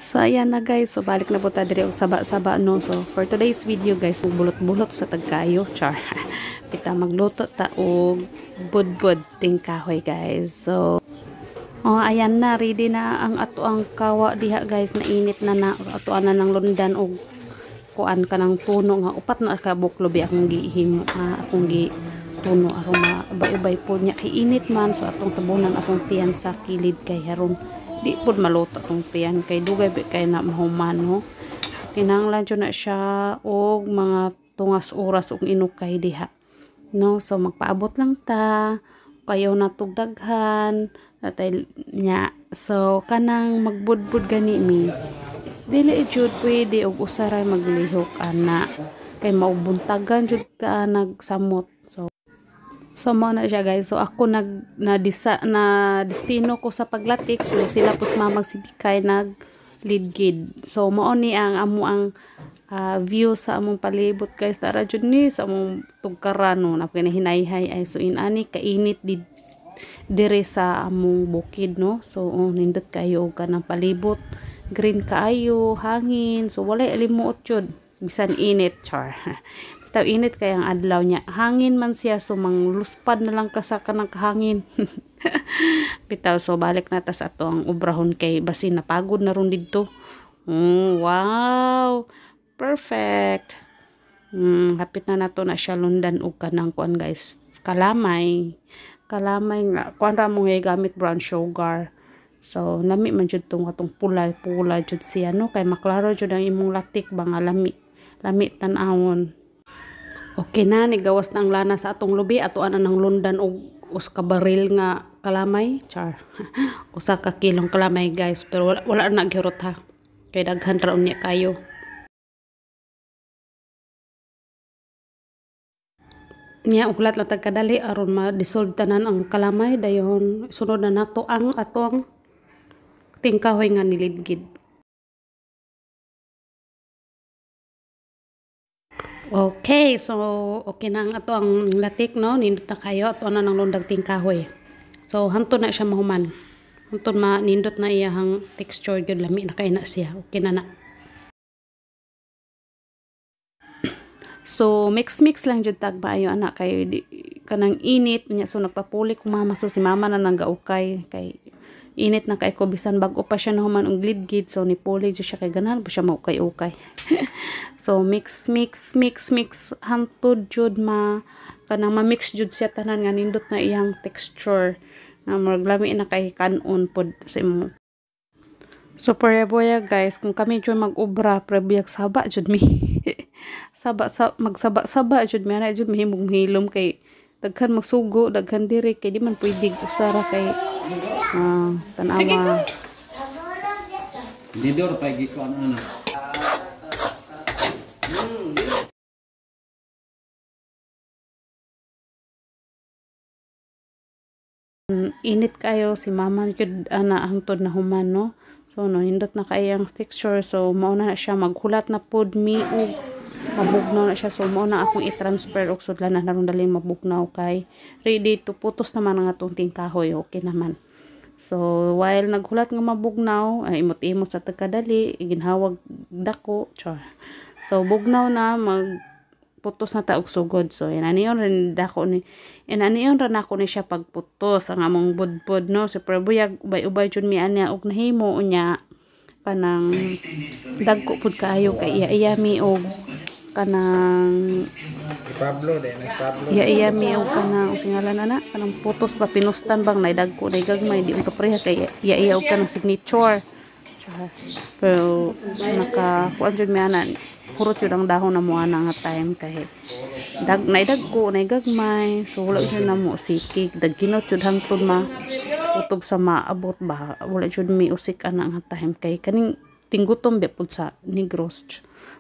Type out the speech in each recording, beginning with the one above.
So ayan na guys, so balik na po ta diri og saba-saba no. So for today's video guys, magbulot-bulot sa tagkayo, char. Kita magluto ta og budbud tingkahoy guys. So oh, ayan na, ready na ang ato ang kawa diha guys, nainit na na ato ana ng lundan og kuan kanang tuno nga upat na ka buklo bi akong gihimo, akong gi tuno aron maubay-ubay po niya kay init man. So atong tabunan akong tiyan sa kilid kay haron di pud maluto atong tiyan kay dugay bi kay na mahuman no. Kinahanglan jud na siya og mga tungas oras og inukay diha no. So magpaabot lang ta kayo na tugdaghan atay nya. So kanang magbudbud gani mi dili jud pwede og usaray maglihok ana kay maubuntagan jud ka nagsamot. So mao na siya guys. So ako nag na disa, na destino ko sa paglatik, so sila pud mamag si Bikay nag lidgid. So mao ni ang amo ang view sa among palibot guys. Tara jud ni sa among tugkaran no, napakinhinayhay ay. So inani kainit di dire sa among bukid no. So oh, nindot kayo og kanang palibot, green kaayo, hangin. So walay alimuot jud bisan init char. Bitaw init kay ang adlaw niya, hangin man siya, so mangluspad na lang ka sa kanang kahangin. Bitaw, so balik na ta sa ato ang obrahon kay basin napagod na ron didto. Wow, perfect. Hapit na nato na siya lundan og kanang kuan guys, kalamay. Kalamay nga kuan ra mo nga gamit brown sugar. So lami man jud tong atong pula-pula jud siya no, kay maklaro jud ang imong latik ba nga lami, lami tan-awon. Okay na, nigawas na ang lana sa atong lubi. Ato ana ng lundan og usa ka baril nga kalamay, char. Usa ka kilong kalamay guys, pero wala na gihurot ha. Kay daghan ra unya kayo. Niya uglat lang tag kadali aron ma-dissolve tanan ang kalamay, dayon sunod na nato ang atong tingkahoy nga nilidgid. Okay, so okay na ang ato ang latik no, nindot na kayo ato na nang lundag tingkahoy. So hanto na siya mahuman. Hanto ma nindot na iyahang texture gyud, lami na kay na siya. Okay na na. So mix mix lang jud tag maayo ana kay di, kanang init niya, so nagpapuli kong mama, so si mama na nanggaukay kay init na kay ko bisan bag-o pa siya nahuman og lidgid, so nipuli jud siya kay ganahan pa siya maukay-ukay. So mix mix mix mix hantod jud ma kanang ma-mix jud siya tanan nga nindot na iyang texture nga murag lami na kay kanon pod sa imo. So preboya guys, kung kami jud mag-obra prebiyag saba jud mi. Saba sa magsaba-saba jud mi ana jud mahimong mahilom kay daghan magsugo, daghan diri kay di man pwede usara kay tan-awa. Didor pa gikuan ana. Init kayo si mama jud ana hangtod na human no. So no nindot na kay ang texture, so mao na siya maghulat na pod mi og mabugnaw na siya. So mao na akong i-transfer og sudlan na naron dali mabugnaw kay ready to putos naman ang atong tingkahoy, okay naman. So while naghulat nga mabugnaw, ay imot-imot sa tagkadali, ginhawag dako, char. So bugnaw na magputos na ta og sugod. So inaniyon rin dako ni inaniyon ra nako ni siya pagputos ang among budbud no. So pero buyag ubay-ubay jud mi anya og nahimo unya kanang dagko pud kaayo kay iya-iya mi og kanang Pablo de na Pablo. Iya-iya mi og kanang unsa ngalan ana kanang putos ba pinustan bang nay dagko nay gagmay di man kapareha kay iya-iya og kanang signature. Pero naka kuan jud mi ana hurot jud ang dahon na mo ana nga time kay dag nay dagko nay gagmay, so wala jud na mo sikig dagginot jud hangtod ma utob sa maabot ba, wala jud mi usik ana nga time kay kaning tinggutom ba pud sa Negros,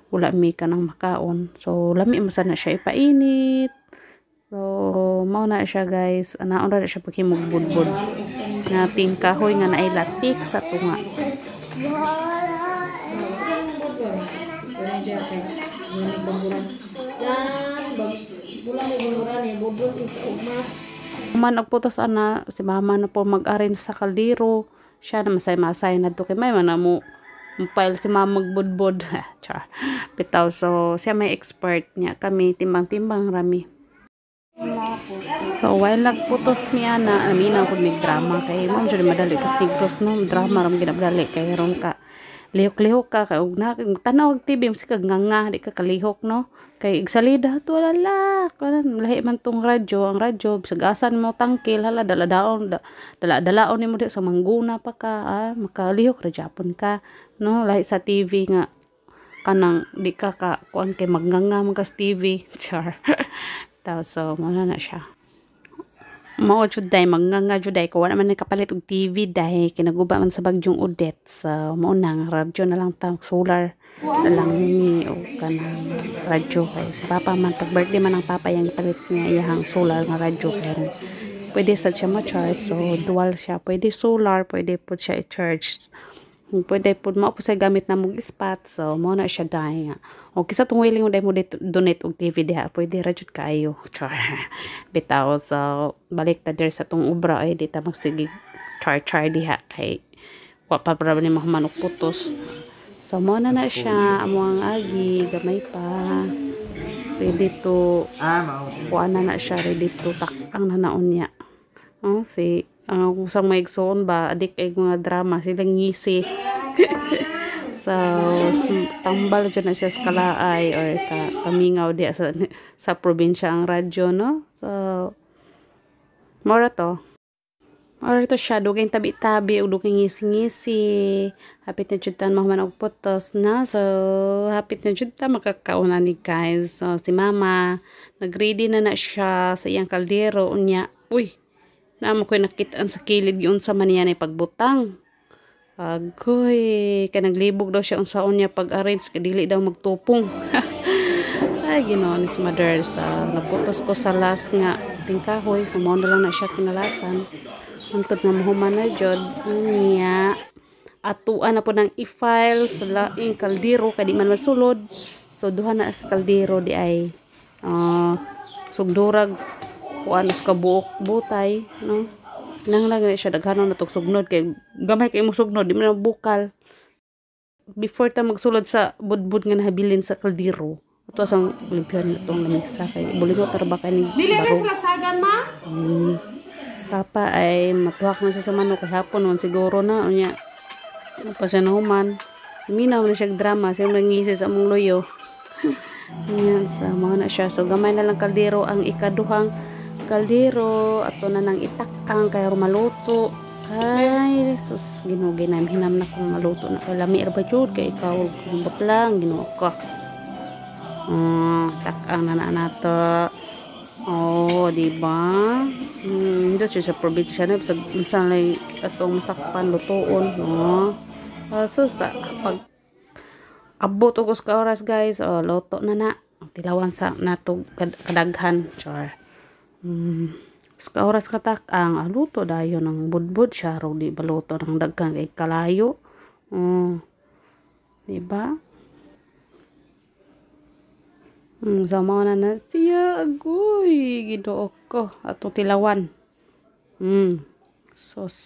wala mi kanang makaon. So lami man sad na siya ipainit. So mao na siya guys, anaon ra na siya paghimog budbud nga tingkahoy nga naay latik sa tunga. Man nagputos ana si mama na po mag-arrange sa kaldero, siya na masay-masay na to kay may man mo Mupile si mama magbudbod. Char. Bitaw, so siya may expert niya. Kami timbang-timbang rami. So while nagputos niya na aminaw kung may drama kay mo jud madali tas Negros, no, drama ram ginabdali kay ron ka lihok-lihok ka kay og na tanaw og TV mo kag nganga, di ka kalihok, no, kay igsalida to lala kanan. Lahi man tong radyo, ang radyo sagasan mo tangkil, hala, daladaon dala dalaon nimo di sa mangguna pa ka, ah, makalihok ra japon ka, no. Lahi sa TV nga kanang di ka ka kuan kay magnganga man ka sa TV. Char. Taw, so mo na siya. Mao jud day magnganga jud day ko, wala man nakapalit og TV dahil kinaguba man sa bagyong Odette. So mao na nga radyo na lang ta, solar na lang ni o kanang radyo kay si papa man, pag birthday man ang papa yang ipalit niya iyang solar nga radyo kay pwede sad siya ma-charge. So dual siya, pwede solar, pwede pud siya i-charge, pwede pud mao po sa gamit na mong spot. So mao na siya dai nga o kisa tong willing mo dai mo donate og TV diha, pwede ra jud kaayo. Char. Bitaw, so balik ta dir sa tong obra ay di ta magsige char char diha kay wa pa para ni mahuman og putos. So mao na na siya amo ang agi, gamay pa, ready to Ah, mao. Kuan na na siya, ready to takang na naon niya. Oh, si ang usang may igsoon ba, adik ay mga drama silang ngisi. So tambal jud na siya sa kalaay or ka kamingaw diya sa probinsya ang radyo, no. So mora to. Mora to siya, dugay tabi-tabi ug dugay ngisi-ngisi. Hapit na jud ta mahuman og putos na. So hapit na jud ta makakaon ni guys. So si mama nagready na na siya sa iyang kaldero unya. Uy, naa ko nakitaan sa kilid yun sa man niya ni pagbutang. Agoy, kay naglibog daw siya unsaon niya pag-arrange kay dili daw magtupong. Ay, Ginoo ni mother, sa naputos ko sa last nga tingkahoy, so mao na lang na siya kinalasan. Hantod nga mahuman na jud niya. Atuan na po ng i-file sa laing kaldero kay di man masulod. So duha na kaldero di ay sugdurag kuan sa kabuok butay, no. Kinahanglan gani siya daghanon na tog sugnod kay gamay kay mo sugnod, di man na bukal. Before ta magsulod sa budbud nga nahabilin sa kaldero, ato asang limpyuhan na tong lamisa kay bulingot ra ba kay ni Dili baro. rin salagsagan, ma? Papa ay matuhak na siya sa manok kay hapon man siguro na unya. Ano pa siya nahuman. Minaw na siya drama, siya nangisi sa among loyo. Yan, sa mga na siya. So gamay na lang kaldero ang ikaduhang kaldero ato na nang itakang kay maluto. Ay, sus, Ginoo, ginam hinam na kung maluto na kay lami ra ba jud kay ikaw kumbot lang, Ginoo ko. Takang na na nato. Oh, di ba? Dito siya sa probinsya na sa unsa lang atong masakpan lutoon, no. Ah, sus, pag abot og ka oras guys, oh, luto na na. Tilawan sa nato kadaghan, char. Sa oras katak ang ah, luto dayon ng budbud siya ro di baluto ng daghan kay kalayo. Oh. Di ba? So mao na na siya, agoy, Ginoo ko atong tilawan. Sos.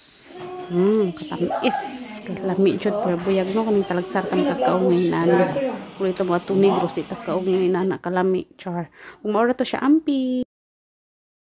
Katamis. Kalami jud pero buyag, no, kaning talagsar kang kakaong ngayon ana. Kung ito mga atong Negros di ta kaong ngayon ana kalami, char. Ug mao ra to siya, ampi.